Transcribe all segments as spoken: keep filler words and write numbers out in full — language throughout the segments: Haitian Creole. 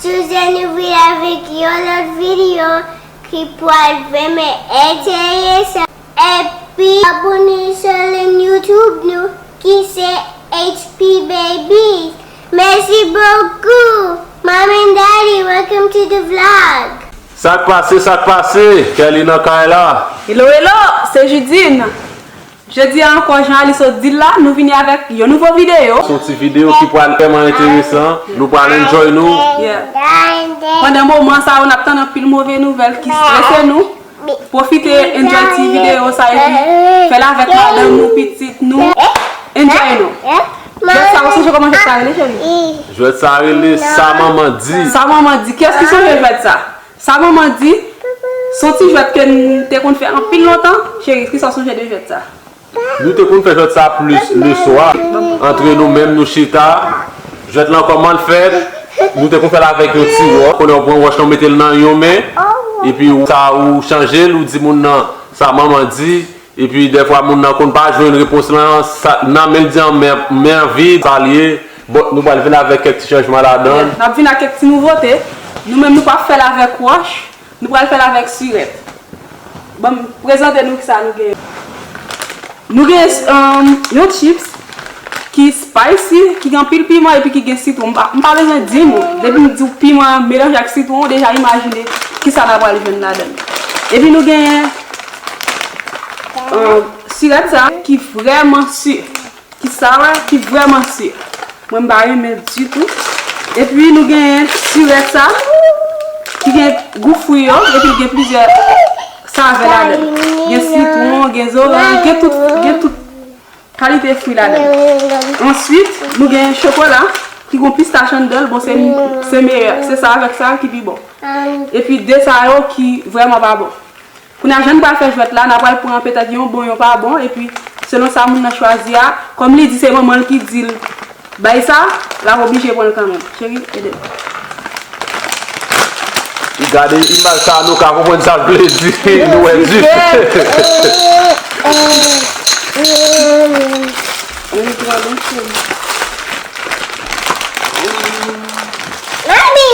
Toujou nou vin avèk yon lòt videyo ki pral vrèman enteresan. Epi abòne sou lèn YouTube nou ki se H P Babies. Mèsi bokou. Mom and Daddy, welcome to the vlog. Sa k pase, sa k pase? Kelly nan kay la. Hello, hello, se Judine. Jodi a ankò, jan Alice sot di l la, nou vini avèk yon nouvo videyo. Se yon ti videyo ki pral vrèman enteresan. Nou pral enjoy nou. Yeah. Pandan moman sa yo, n ap tann anpil move nouvèl ki strese nou. Pwofite enjoy ti videyo sa epi fè l avèk madanm nou, pitit nou. Enjoy nou. Jwèt sa, ou sonje kòman jwèt sa rele, cheri? Jwèt sa rele Sa Manman Di. Sa Manman Di. Kiyès ki sonje jwèt sa? Sa Manman Di, se yon ti jwèt ke n te konn fè anpil lontan. Cheri, kisa w sonje de jwèt sa? Nou te konn fè jwèt sa plis leswa, antre nou menm, nou chita. Jwèt lan kòman l fèt? Nou te konn fè l avèk yon ti wòch. Konnen w pran wòch lan, w mete l nan yon men, epi w, sa ou chanje l, ou di moun nan, "Sa Manman Di." Epi dèfwa moun nan konn pa jwenn repons lan, sa, nan men l di an men, men an vid, sa l ye. Bon, nou pral vin avèk kèk ti chanjman ladan l. Yeah, n ap vin ak kèk ti nouvote. Nou menm, nou p ap fè l avèk wòch, nou pral fè l avèk sirèt. Ban m prezante nou kisa nou gen. Nou gen, um, yon chips ki spicy, ki gen anpil piman epi ki gen sitwon. M pa, m pa bezwen di nou, depi m di w piman melanje ak sitwon, ou deja imajine kisa n a pral jwenn ladan l. Epi nou gen, um, sirèt sa ki vrèman si. Ki sa wè, ki vrèman si. Mwen m pa renmen ditou. Epi nou gen sirèt sa, ki gen gou fwi yo, epi l gen plizyè savè ladan l. Gen sitwon, gen zoranj, gen tout, gen tout kalite fwi ladan l. Answit, nou gen chokola, ki gen pistach anndan l, bon, se, se meyè. Se sa avèk sa ki pi bon. Epi de sa yo ki vrèman pa bon. Kounye a, jan n pral fè jwèt la, n a pral pran petèt yon bon, yon pa bon, epi selon sa moun nan chwazi a, kòm li di se manman l ki di l bay sa, l ap oblije pran l kanmenm. Cheri, ede m. Gade imaj sa, nou ka konprann sa l vle di. Nou wè dife. Mami!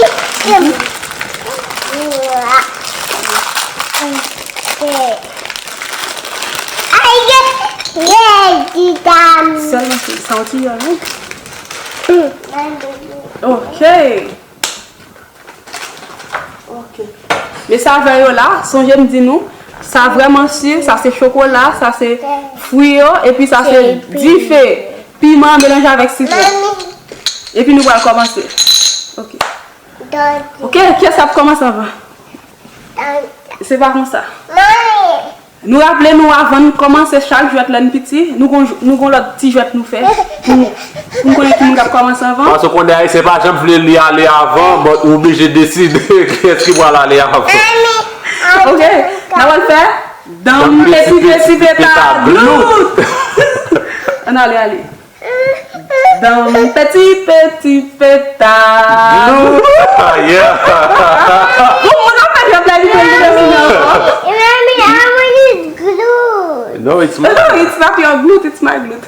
Sèlman se santi yo, wi. Ok. Ok. Men savè yo la, sonje m di nou, sa vrèman si, sa se chokola, sa se fwi yo, epi sa se dife, piman melanje avèk sitwon. Epi nou pral kòmanse. Ok. Ok, kiyès k ap kòmanse anvan? Se pa konsa. Nou raple nou, avan n kòmanse chak jwèt lè n piti, nou gon, nou gon lòt ti jwèt nou fè pou, pou n konnen ki moun k ap kòmanse anvan. Paske w konnen Ayisyen pa janm vle li ale avan, but ou oblije deside kiyès ki pral ale avan. Ok, n ap al fè danm peti peti peta glout. Ann ale, ale. Danm peti peti peta. Glou. Ah, yeah. Bon, mwen ap fè jwèt la, li fè l vin sou mwen ankò. Mommy, I want it glue. No, it's mine. No, it's not your glute, it's my glute.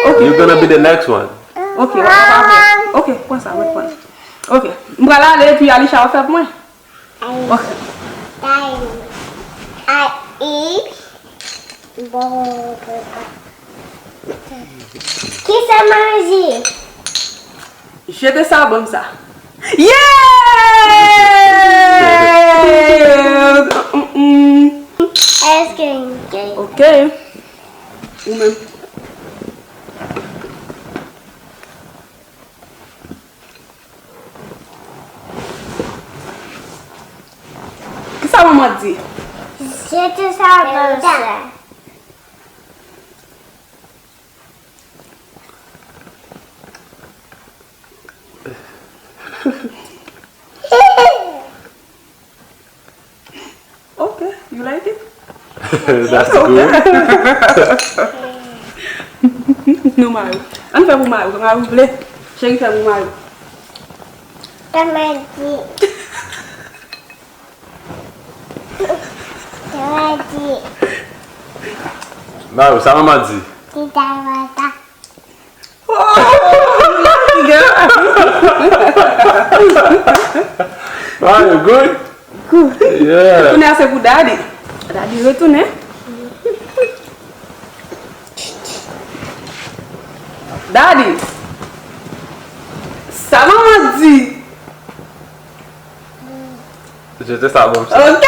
Ok. You're gonna be the next one. Ok, w ap, w ap, ok, pran sa, mwen pran. Ok, m pral ale, epi Alisha w ap fè pou mwen. Ok. Bon. Kisa manje? Jete sa, ban m sa. Yeah! Mm, mm. Èske m gen? Ok. Ou menm. Kisa manman di? Jete sa, ban m sa. Ok, you like it? That's good. Nou mari. Ann fè pou mari, mari vle. Cheri fè pou mari. Tamadi. Tamadi. Mari, sa manman di? Ti tamata. Oh, girl. How you good? Good. Yeah. Kounye a se pou Daddy. Daddy retounen. Daddy, sa manman di? Jete sa ban m sa. Ok.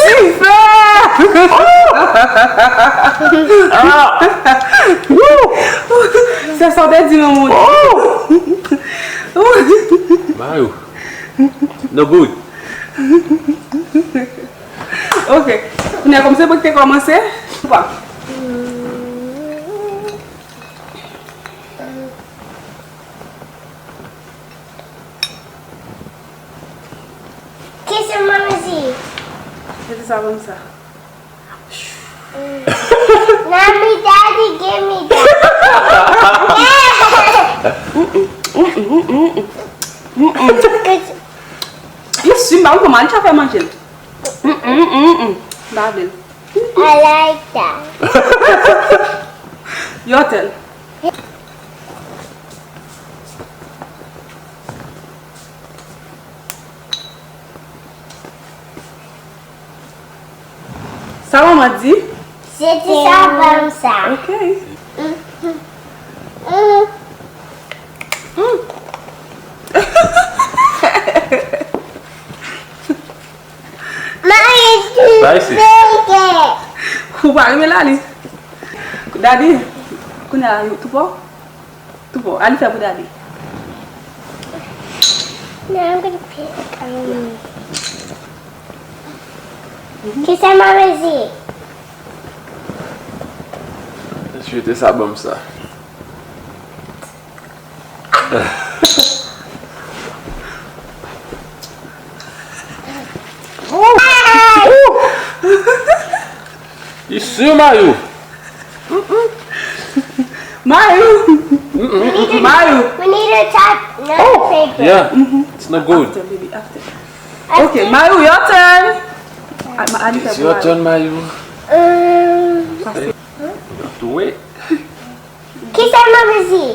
Dife! Ah! Woo! Se sa w te di non, mon. Mayo. No good. Ok. Kounye a kòm se mwen ki te kòmanse. Bon. Kisa manman di? Kisa sa ban m sa? Nami daddy, give me that. Isi, m pa konn kòman Alicia fè manje l. Mm, mm, mm, mm. M pa vle l. I like that. Your turn. Sa manman di? Jete sa ban m sa. Ok. Mm. Spicy. Ou pa renmen Lali? Daddy, kounye a, tou fò? Tou fò, al fè pou Daddy. Now I'm gonna put, um, Kisa manman di? Jete sa ban m sa. You sure, Mayo? Mayo. Mayo. We need a top, another paper. Yeah, it's not good. After, baby, after. Okay, Mayo, your turn. It's your turn, Mayo. Um, You have to wait. Kisa manman di?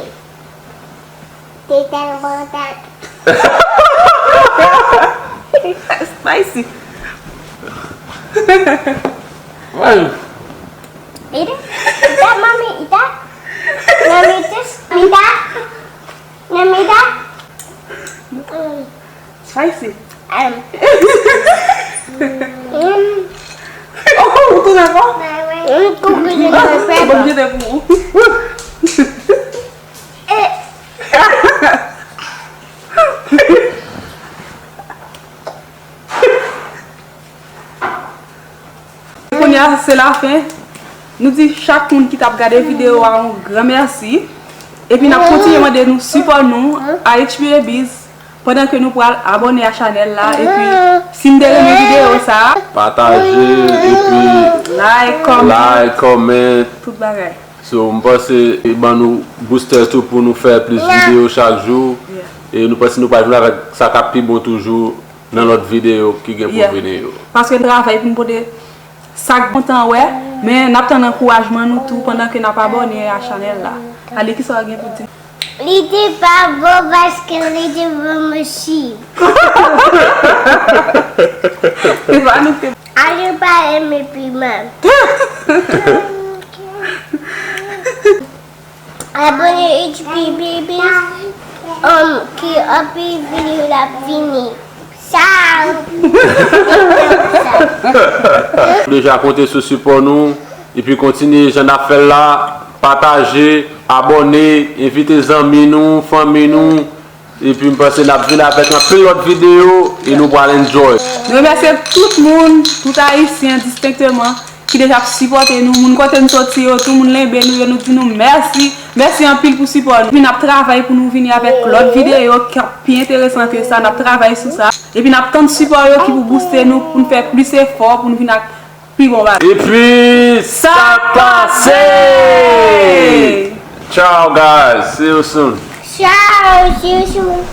Te tan lontan. Spicy. Why? Ita? Ita, mami, ita? Mami, just, ita? Mami, ita? Mm. Spicy. Em. Mm. Oh, ou tounen ankò? Mm, koukou de pèpè. Bon, jete pou ou. Eh. Kounye a, se lafen. Nou di chak moun ki t ap gade videyo a yon gran mèsi. Epi n ap kontinye mande nou sipò nou a H B Abiz pandan ke nou pral abòne a chanèl la. Epi si n te renmen videyo sa a, pataje, epi like, comment, tout bagay. So, m panse e ban nou booster tou pou nou fè plis videyo chak jou. Yeah. E nou panse nou pral vin avèk sa k ap pi bon toujou nan lòt videyo ki gen pou vini yo. Paske n travay pou n pote sa k kontan wè, men n ap tann ankourajman nou tou pandan ke n ap abòne a chanèl la. Ale, kisa w gen pou di? Li te pa bon paske li te bon mesi. Se pa nou ki te Alicia pa renmen piman. Abòne H B Babies, um, ki anpil videyo l ap vini. Ciao. Nou deja konte sou sipò nou, epi kontinye jan n ap fè l la, pataje, abòne, envite zanmi nou, fanmi nou, epi m panse n ap vin avèk anpil lòt videyo e nou pral enjoy. Nou remèsye tout moun, tout Ayisyen distenkteman, ki deja ap sipòte nou, moun kote n soti yo, tout moun Lenbe nou yo, nou di nou mèsi. Mèsi anpil pou sipò nou. Epi n ap travay pou nou vini avèk lòt videyo k ap pi enteresan ke sa, n ap travay sou sa. Epi n ap tann sipò yo ki pou booste nou, pou n fè plis efò, pou n vin ak pi bon bagay. Epi, sa pase! Ciao, guys. See you soon. Ciao, see you soon.